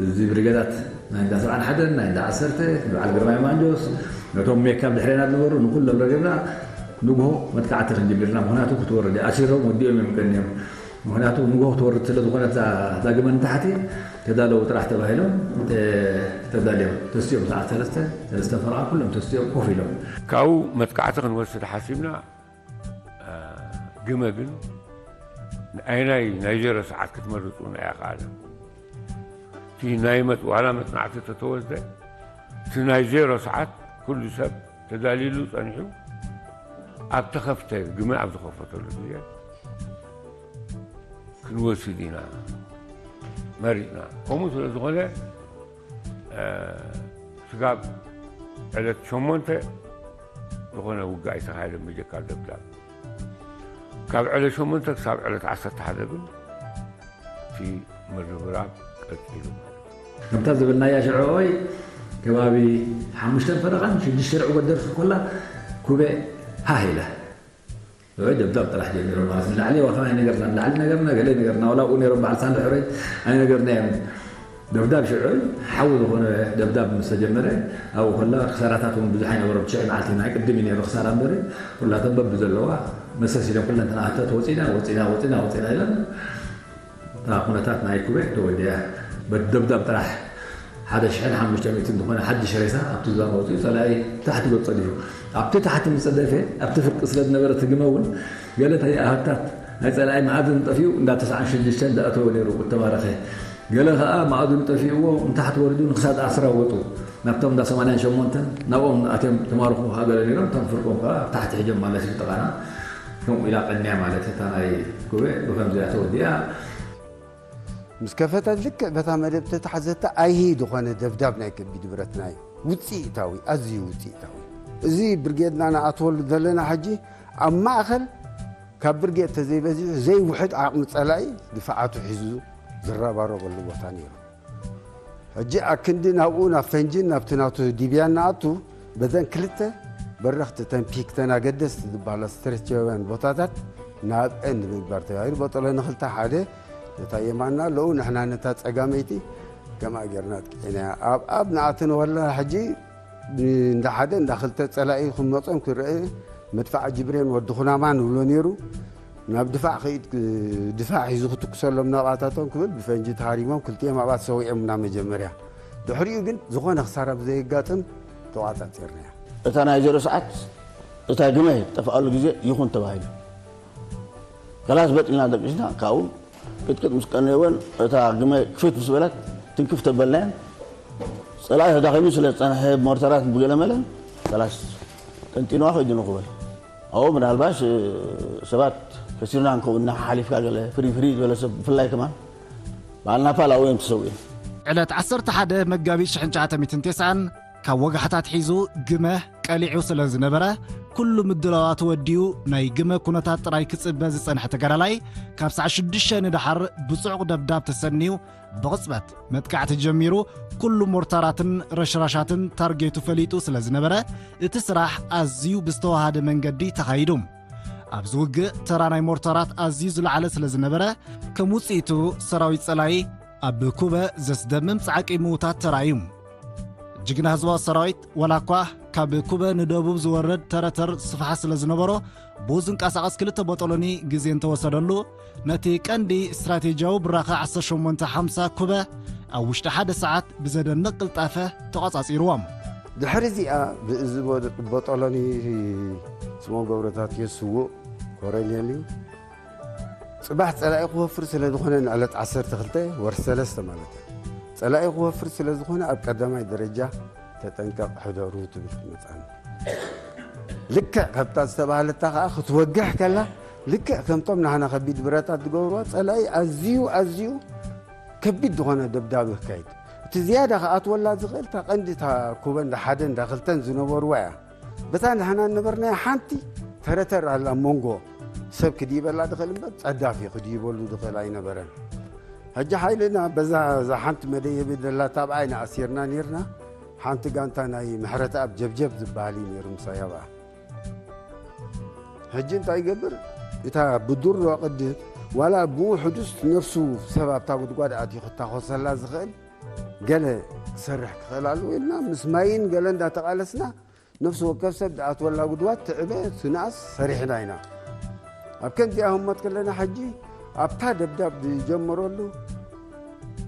እዚ ብሪገዳት ናይ እንዳ ሰብዓን ሓደን ናይ እንዳ ዓሰርተ በዓል ግርማይ ማንጆስ ነቶም ሜካብ ድሕሬና ዝነበሩ ንኩሎም ረኺብና ንግሆ መጥቃዕቲ ክንጅምርና ምኽንያቱ ክትወርድ ኣሲሮም ወዲኦም እዮም ቀኒዮም። ምኽንያቱ ንግሆ ክትወርድ ስለ ዝኾነት እዛ ግመ ንታሕቲ ተዳለዉ ጥራሕ ተባሂሎም ተዳልዮም ተስኦም ሰዓት ሰለስተ ሰለስተ ፈረቓ ኩሎም ተስኦም ኮፍ ኢሎም ካብኡ መጥቃዕቲ ክንወስድ ሓሲብና ግመ ግን ኣይናይ ናይ ዜሮ ሰዓት ክትመርፁ ኣይኣኽኣለን። እቲ ናይ መት ዋላ መፅናዕቲ ተተወስደ እቲ ናይ ዜሮ ሰዓት ኩሉ ሰብ ተዳሊሉ ፀኒሑ ኣብ ተኸፍተ ግመ ኣብ ዝኸፈተሉ ግዜ ክንወስድ ኢና መሪፅና። ከምኡ ስለ ዝኾነ ስጋብ ዕለት ሸሞንተ ዝኾነ ውግእ ኣይተኻየደን ብጀካ ደብዳብ። ካብ ዕለት ሸሞንተ ክሳብ ዕለት ዓሰርተ ሓደ ግን እቲ ምርብራብ ቀፂሉ። ከምታ ዝብልናያ ሽዑ ወይ ከባቢ ሓሙሽተን ፈረቓን ሽዱሽተ ርዕጎት ደርፊ ኮላ ኩበ ሃህ ኢለ ወይ ደብዳብ ጥራሕ ጀሚሮም ማለት ንላዕሊ ዋላ ኣይነገርና ንላዕሊ ነገርና ገለ ነገርና ዋላ ኣብኡ ነይሮም በዓል ሳንዶ ሕረይ ኣይነገርናዮም። ደብዳብ ሽዑ ሓዊ ዝኾነ ደብዳብ ምስ ተጀመረ፣ ኣብኡ ከላ ክሳራታት እውን ብዙሕ ኣይነበሮም። ትሽዒ መዓልቲ ናይ ቅድም እዩ ነይሩ ክሳራ እምበር፣ ኩላተን በብዘለዋ መሰስ ኢለን ኩለን ተናህተት፣ ወፂና፣ ወፂና፣ ወፂና፣ ወፂና ኢለን እታ ኩነታት ናይ ኩቤ ተወዲኣ። በደብዳብ ጥራሕ ሓደ ሽሕን ሓሙሽተ ሚእትን ዝኾነ ሓድሽ ሬሳ ኣብቲ ዝባን ወፂኡ፣ ፀላኢ ታሕቲ ገፁ ፀዲፉ። ኣብቲ ታሕቲ ምስ ፀደፈ፣ ኣብቲ ፍርቂ ስለ ዝነበረ እቲ ግመ እውን ገለ ተይኣሃታት ናይ ፀላኢ መኣዝን ጠፊኡ እንዳ ተስዓን ሽዱሽተን እንዳኣተወ ነይሩ እተማረኸ። ገለ ኸኣ መኣዝኑ ጠፊእዎ ንታሕቲ ወሪዱ ንክሳድ ኣስራ ወፁ። ናብቶም እንዳ ሰማንያን ሸሞንተን ናብኦም ኣትዮም ተማርኹ ኸኣ ገለ ነይሮም፣ እቶም ፍርቆም ከኣ ኣብ ታሕቲ ሕጆም ማለት እዩ ጥቓና። ከምኡ ኢላ ቀንያ ማለት እታ ናይ ኩቤ ብኸምዚኣ ተወዲኣ። ምስ ከፈተት ልክዕ በታ መደብ ተታሕዘታ ኣይሂ ዝኾነ ደብዳብ ናይ ከቢድ ብረትና እዩ። ውፅኢታዊ፣ ኣዝዩ ውፅኢታዊ። እዚ ብርጌድና ንኣትወሉ ዘለና ሕጂ ኣብ ማእኸል ካብ ብርጌድ ተዘይበዚሑ ዘይውሕድ ዓቕሚ ጸላኢ ድፋዓቱ ሒዙ ዝረባረበሉ ቦታ ነይሩ። ሕጂ ኣክንዲ ናብኡ ናብ ፈንጂን ናብቲ ናቱ ዲብያን ንኣቱ በዘን ክልተ በረኽቲ ተን ፒክተን ኣገደስቲ ዝበሃላ ስትራቴጂያውያን ቦታታት ናብ ኤን ንምግባር ተባሂሉ በጠሎ ንክልተ ሓደ ነታ የማንና ኣለዉ ንሕና ነታ ጸጋመይቲ ከምኣ ጌርና ኣጥቂዕናያ። ኣብ ኣብ ንኣተን ወላ ሕጂ እንዳ ሓደ እንዳ ክልተ ጸላኢ ክመጾም ክረአ መድፋዕ ጅብሬን ወዲ ኩናማ ንብሎ ነይሩ። ናብ ድፋዕ ከይድ ድፋዕ ሒዙ ክትኩሰሎም ናብኣታቶም ክብል ብፈንጂ ተሃሪሞም ክልቲኦም ኣብኣ ተሰዊኦምና መጀመርያ። ድሕሪኡ ግን ዝኾነ ክሳራ ብዘየጋጥም ተቋጻጺርናያ። እታ ናይ ዜሮ ሰዓት እታ ግመ ጠፍኣሉ ግዜ ይኹን ተባሂሉ ከላስ በጥ ኢልና ደቂስና ካብኡ ቅጥቅጥ ምስ ቀነየወን እታ ግመ ክፍት ምስ በለት ትንክፍ ተበልናየን። ጸላኢ ተዳኺሙ ስለ ዝጸንሐ ሞርተራት ብገለመለን ከላስ ጠንጢንዋ ከይዱ ንኽበል ኣብኡ ምናልባሽ ሰባት ከሲርና እንከውና ሓሊፍካ ገለ ፍሪ ፍሪ ዝበለ ሰብ ብፍላይ ከማን በዓል ናፓል ኣብኡ እዮም ተሰዊኦም። ዕለት ዓሰርተ ሓደ መጋቢት ሽሕን ትሽዓተ ሚእትን ተስዓን ካብ ወጋሕታ ኣትሒዙ ግመ ቀሊዑ ስለ ዝነበረ፣ ኩሉ ምድላዋት ወዲኡ ናይ ግመ ኩነታት ጥራይ ክጽበ ዝጸንሐ ተጋዳላይ፣ ካብ ሰዓት ሽዱሽተ ንደሓር ብጽዑቕ ደብዳብ ተሰንዩ፣ ብቕጽበት መጥቃዕቲ ጀሚሩ፣ ኩሉ ሞርታራትን ረሽራሻትን ታርጌቱ ፈሊጡ ስለ ዝነበረ፣ እቲ ስራሕ ኣዝዩ ብዝተዋሃደ መንገዲ ተኻይዱ። ኣብዚ ውግእ ተራ ናይ ሞርታራት ኣዝዩ ዝለዓለ ስለ ዝነበረ፣ ከም ውጽኢቱ ሰራዊት ጸላኢ ኣብ ኩበ ዘስደምም ጻዕቂ ምውታት ተራእዩ። ጅግና ህዝባዊ ሰራዊት፣ ዋላ እኳ ካብ ኩበ ንደቡብ ዝወርድ ተረተር ስፍሓት ስለ ዝነበሮ፣ ብኡ ዝንቀሳቐስ ክልተ ቦጦሎኒ ግዜ እንተወሰደሉ፣ ነቲ ቀንዲ ስትራቴጂያዊ ብራኸ ዓሰርተ ሸሞንተ ሓምሳ ኩበ ኣብ ውሽጢ ሓደ ሰዓት ብዘደንቕ ቅልጣፈ ተቖጻጺርዎም። ድሕሪ እዚኣ ብእዚ ቦ-፣ ቦጦሎኒ ስምኦን ገብረታትዮ ስዉእ ኮረኔል እዩ። ጽባሕ ጸላኢ ክወፍር ስለ ዝኾነ ንዕለት ዓሰርተ ክልተ ወርሒ ሰለስተ ማለት እዩ። ጸላኢ ክወፍር ስለ ዝኾነ ኣብ ቀዳማይ ደረጃ ተጠንቀቕ ሕደሩ ትብል ትመጻኒ። ልክዕ ከምታ ዝተባህለታ ከኣ ክትወግሕ ከላ ልክዕ ከምቶም ናህና ከቢድ ብረታት ዝገብርዋ ጸላኢ ኣዝዩ ኣዝዩ ከቢድ ዝኾነ ደብዳብ ክካይድ። እቲ ዝያዳ ክኣትወላ ዝኽእል እታ ቀንዲ እታ ኩበ እንዳ ሓደ እንዳ ክልተን ዝነበርዋ እያ። በታ ንሕና ነበርናያ ሓንቲ ተረተር ኣላ ኣብ መንጎ ሰብ ክድይበላ ድኽእል እምበር ጸዳፊ ክድይበሉ ድኽእል ኣይነበረን። ሕጂ ሓይልና በዛ እዛ ሓንቲ መደየቢ ደላ ታብኣ ኢና ኣሲርና ኔርና። ሓንቲ ጋንታ ናይ ምሕረተኣብ ጀብጀብ ዝበሃል እዩ ኔሩ ምሳይ ኣብኣ። ሕጂ እንታይ ይገብር? እታ ብድሮ ቅድም ዋላ ብውሕዱስ ነፍሱ ሰብ ኣብታ ጉድጓድ ኣትዩ ክታኾሰላ ዝኽእል ገለ ክሰርሕ ክኽእል ኣለዎ ኢልና ምስ ማይን ገለ እንዳተቓለስና ነፍሲ ወከፍ ሰብ ዝኣትወላ ጉድጓድ ትዕበ ትንኣስ ሰሪሕና ኢና። ኣብ ከምዚኣ ህሞት ከለና ሕጂ ኣብታ ደብዳብ ዝጀመረሉ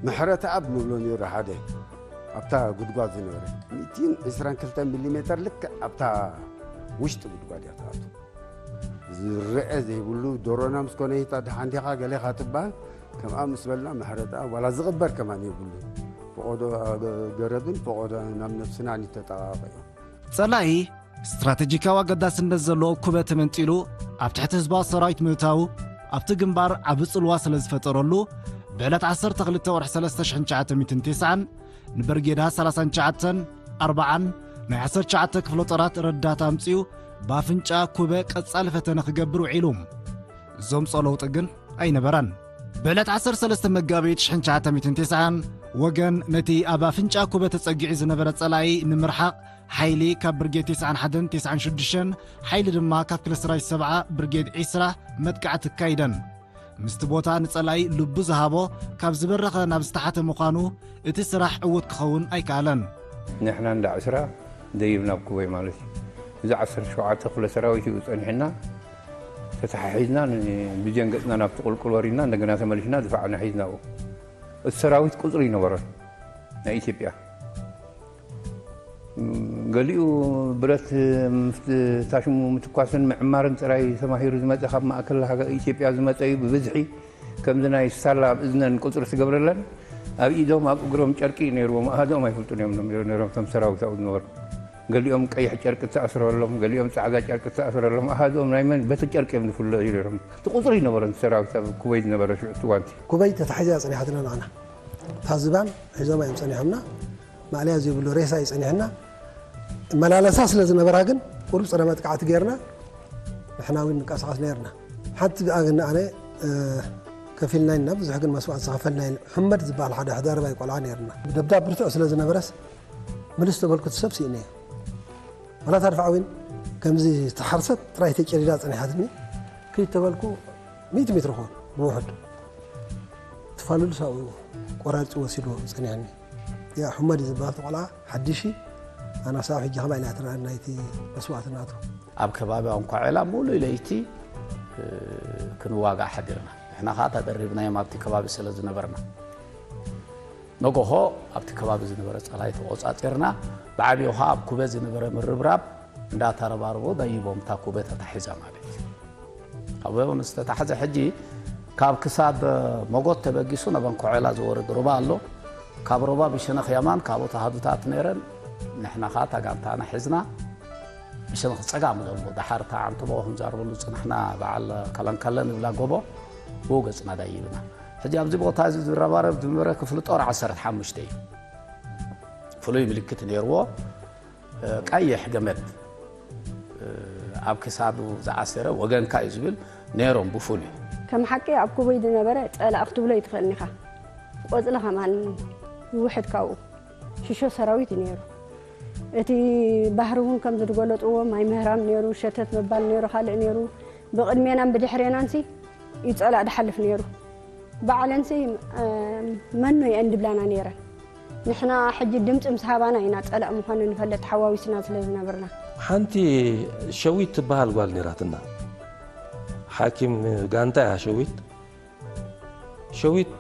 ምሕረተኣብ ንብሎ ነይሩ ሓደ ኣብታ ጉድጓድ ዝነበረ ሚእትን ዕስራን ክልተን ሚሊ ሜተር ልክዕ ኣብታ ውሽጢ ጉድጓድ እያ ትኣቱ። ዝረአ ዘይብሉ ዶሮና ምስ ኮነ ይታ ደሓን ዲኻ ገሌኻ ትበሃል። ከምኣ ምስ በልና ምሕረተኣብ ዋላ ዝቕበር ከማን የብሉ። ፈቖዶ ገረብን ፈቖዶ ናብ ነብስና ንተጠቓቐ እዮም። ጸላኢ ስትራተጂካዊ ኣገዳስነት ዘለዎ ኩበ ተመንጢሉ ኣብ ትሕቲ ህዝባዊ ሰራዊት ምእታዉ ኣብቲ ግንባር ዓቢ ጽልዋ ስለ ዝፈጠረሉ ብዕለት ዓሰርተ ክልተ ወርሒ ሰለስተ ሽሕን ትሽዓተ ሚእትን ተስዓን ንበርጌዳ ሰላሳን ትሽዓተን ኣርባዓን ናይ ዓሰርተ ትሽዓተ ክፍለ ጦራት ረዳት ኣምጺኡ ብኣፍንጫ ኩበ ቀጻሊ ፈተነ ክገብር ውዒሉ። ዘምጾ ለውጢ ግን ኣይነበረን። ብዕለት ዓሰርተ ሰለስተ መጋቢት ሽሕን ትሽዓተ ሚእትን ተስዓን ወገን ነቲ ኣብ ኣፍንጫ ኩበ ተጸጊዑ ዝነበረ ጸላኢ ንምርሓቕ ሓይሊ ካብ ብርጌድ ተስዓን ሓደን ተስዓን ሽዱሽተን ሓይሊ ድማ ካብ ክልተ ሰራዊት ሰብዓ ብርጌድ ዒስራ መጥቃዕቲ ኣካይደን። ምስቲ ቦታ ንጸላኢ ልቡ ዝሃቦ ካብ ዝበረኸ ናብ ዝተሓተ ምዃኑ እቲ ስራሕ ዕዉት ክኸውን ኣይከኣለን። ንሕና እንዳ ዕስራ ደይብ ናብ ኩበይ ማለት እዩ። እዚ ዓሰርተ ሸውዓተ ክፍለ ሰራዊት እዩ ጸኒሕና። ተተሓሒዝና ን- ብጀን ገጽና ናብቲ ቁልቁል ወሪድና እንደገና ተመሊስና ድፋዕና ሒዝናኡ። እቲ ሰራዊት ቁጽሪ ይነበሮን ናይ ኢትዮጵያ ገሊኡ ብረት ምፍት- ታሽሙ ምትኳስን ምዕማርን ጥራይ ተማሂሩ ዝመፀ ካብ ማእከል ሃገር ኢትዮጵያ ዝመፀ እዩ ብብዝሒ። ከምዚ ናይ ሳላ ኣብ እዝነን ቁፅሪ ትገብረለን ኣብ ኢዶም ኣብ እግሮም ጨርቂ ነይርዎም ኣሃዶም ኣይፈልጡን እዮም ነይሮም እቶም ሰራዊት ኣብኡ ዝነበሩ። ገሊኦም ቀይሕ ጨርቂ ተኣስረሎም፣ ገሊኦም ፃዕዳ ጨርቂ ተኣስረሎም ኣሃዶም ናይ መን በቲ ጨርቂ እዮም ዝፍለዩ ነይሮም። እቲ ቁፅሪ ይነበሮም ሰራዊት ኣብ ኩበይ ዝነበረ ሽዑ እዋንቲ። ኩበይ ተታሒዛ ፅኒሓትና ንዓና ታዝባን ሒዞም እዮም ፀኒሖምና። ማእለያ ዘይብሉ ሬሳ እዩ ጸኒሕና። መላለሳ ስለ ዝነበራ ግን ቁሩብ ጸረ መጥቃዕቲ ጌርና ንሕና እውን ንቀሳቐስ ነርና። ሓንቲ ብኣ ግን ኣነ ከፊልና ኢና ብዙሕ ግን መስዋእቲ ዝኸፈልና የለን። ሕመድ ዝበሃል ሓደ ሕዳርባይ ቆልዓ ነርና። ደብዳብ ብርቱዕ ስለ ዝነበረስ ምልስ ተበልኩ ሰብ ስኢነ። ዋላ ታድፋ እውን ከምዚ ተሓርሰት ጥራይ ተጨዲዳ ጸኒሓትኒ። ክይድ ተበልኩ ሚእቲ ሜትሮ ኾን ብውሕድ ትፋልሉ ሳብኡ ቆራርፂ ወሲድዎ ጸኒሐኒ። ያ ሑመድ ዝበሃል ቆልዓ ሓድሽ ኣናሳ ሕጂ ከማይ ኢላ ትረኣን ናይቲ መስዋእቲ ናቱ። ኣብ ከባቢ ኣንኳዔላ ሙሉእ ለይቲ ክንዋጋእ ሓዲርና። ንሕና ከዓ ተደሪብናዮም ኣብቲ ከባቢ ስለ ዝነበርና። ነጎሆ ኣብቲ ከባቢ ዝነበረ ጸላይ ተቆጻጺርና። ብዓቢኡ ከዓ ኣብ ኩበ ዝነበረ ምርብራብ እንዳተረባረቦ ደይቦም እታ ኩበ ተታሒዛ ማለት እዩ። ካብ ምስ ተታሕዘ ሕጂ ካብ ክሳድ መጎት ተበጊሱ ናብ ኣንኮዔላ ዝወርድ ሩባ ኣሎ። ካብ ሩባ ብሸነኽ የማን ካብኡ ተሃዱታት ነይረን። ንሕና ኸዓ እታ ጋንታና ሒዝና ብሸነኽ ጸጋም ዘሎ ደሓር እታ ዓንተቦ ክንዛርበሉ ዝጽናሕና በዓል ከለንከለን ይብላ ጎቦ ብኡ ገጽና ዳይብና። ሕጂ ኣብዚ ቦታ እዚ ዝረባረብ ዝነበረ ክፍሊ ጦር ዓሰርተ ሓሙሽተ እዩ። ፍሉይ ምልክት ነይርዎ። ቀይሕ ገመድ ኣብ ክሳዱ ዝኣሰረ ወገንካ እዩ ዝብል ነይሮም ብፍሉይ። ከም ሓቂ ኣብ ኩበይ ዝነበረ ጸላእ ክትብሎ ኣይትኽእልን ኢኻ። ቆጽሊ ከማን ይውሕድ ካብኡ። ሽሾ ሰራዊት እዩ ነይሩ። እቲ ባህሪ እውን ከም ዝገለጽዎ ማይ ምህራም ነይሩ፣ ሸተት ምባል ነይሩ፣ ካልእ ነይሩ። ብቕድሜናን ብድሕሬናንሲ እዩ ጸላእ ዝሓልፍ ነይሩ። ባዕለንሲ መኖ እየን ድብላና ነይረን። ንሕና ሕጂ ድምፂ ምስ ሃባና ኢና ፀላእ ምዃኑ ንፈልጥ ተሓዋዊስና ስለ ዝነበርና። ሓንቲ ሸዊት ትበሃል ጓል ነይራትና። ሓኪም ጋንታ እያ ሸዊት። ሸዊት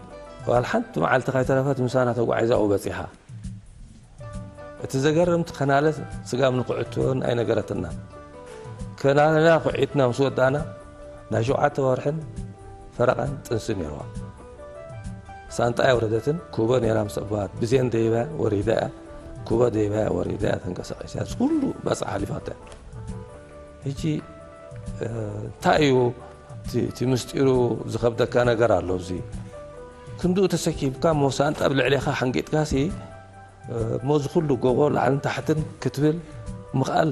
ዋላ ሓንቲ መዓልቲ ካይተረፈት ምሳና ተጓዒዛ ኣብኡ በፂሓ። እቲ ዘገርም እቲ ከናለ ስጋብ ንክዕትወን ኣይነገረትናን። ከናለና ኩዒትና ምስ ወዳእና ናይ ሸውዓተ ወርሕን ፈረቓን ጥንሲ ነይርዋ። ሳንጣ ኣየውረደትን። ኩቦ ነይራ ምስ ኣቦኣ ብዜን ደይባ ወሪዳ እያ። ኩቦ ደይባ ወሪዳ እያ ተንቀሳቒሳ እያ። እዚ ኩሉ ባፅዓ ሓሊፋቶ እያ። ሕጂ እንታይ እዩ እቲ ምስጢሩ ዝኸብደካ ነገር ኣሎ። እዚ ክንድኡ ተሰኪምካ እሞ ሳንጣ ኣብ ልዕሌኻ ሓንጊጥካሲ እሞ እዚ ኩሉ ጎቦ ላዕልን ታሕትን ክትብል ምኽኣል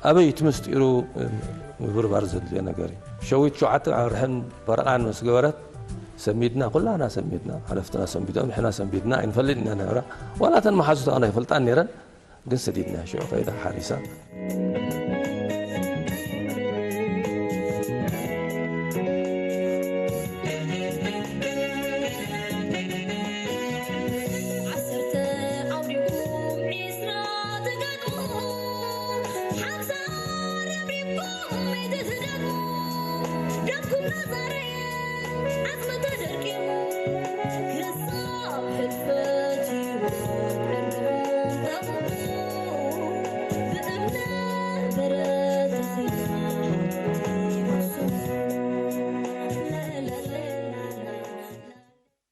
ኣበይ እቲ ምስጢሩ ምብርባር ዘድልዮ ነገር እዩ። ሸዊት ሸውዓተ ኣርሕን ፈረቓን ምስ ገበረት ሰሚድና፣ ኩላና ሰሚድና፣ ሓለፍትና ሰንቢዶም፣ ንሕና ሰንቢድና ኣይንፈልጥ ኢና ነብራ። ዋላ እተን መሓዙታ ኣይፈልጣን ነይረን። ግን ሰዲድና ሽዑ ከይዳ ሓሪሳ።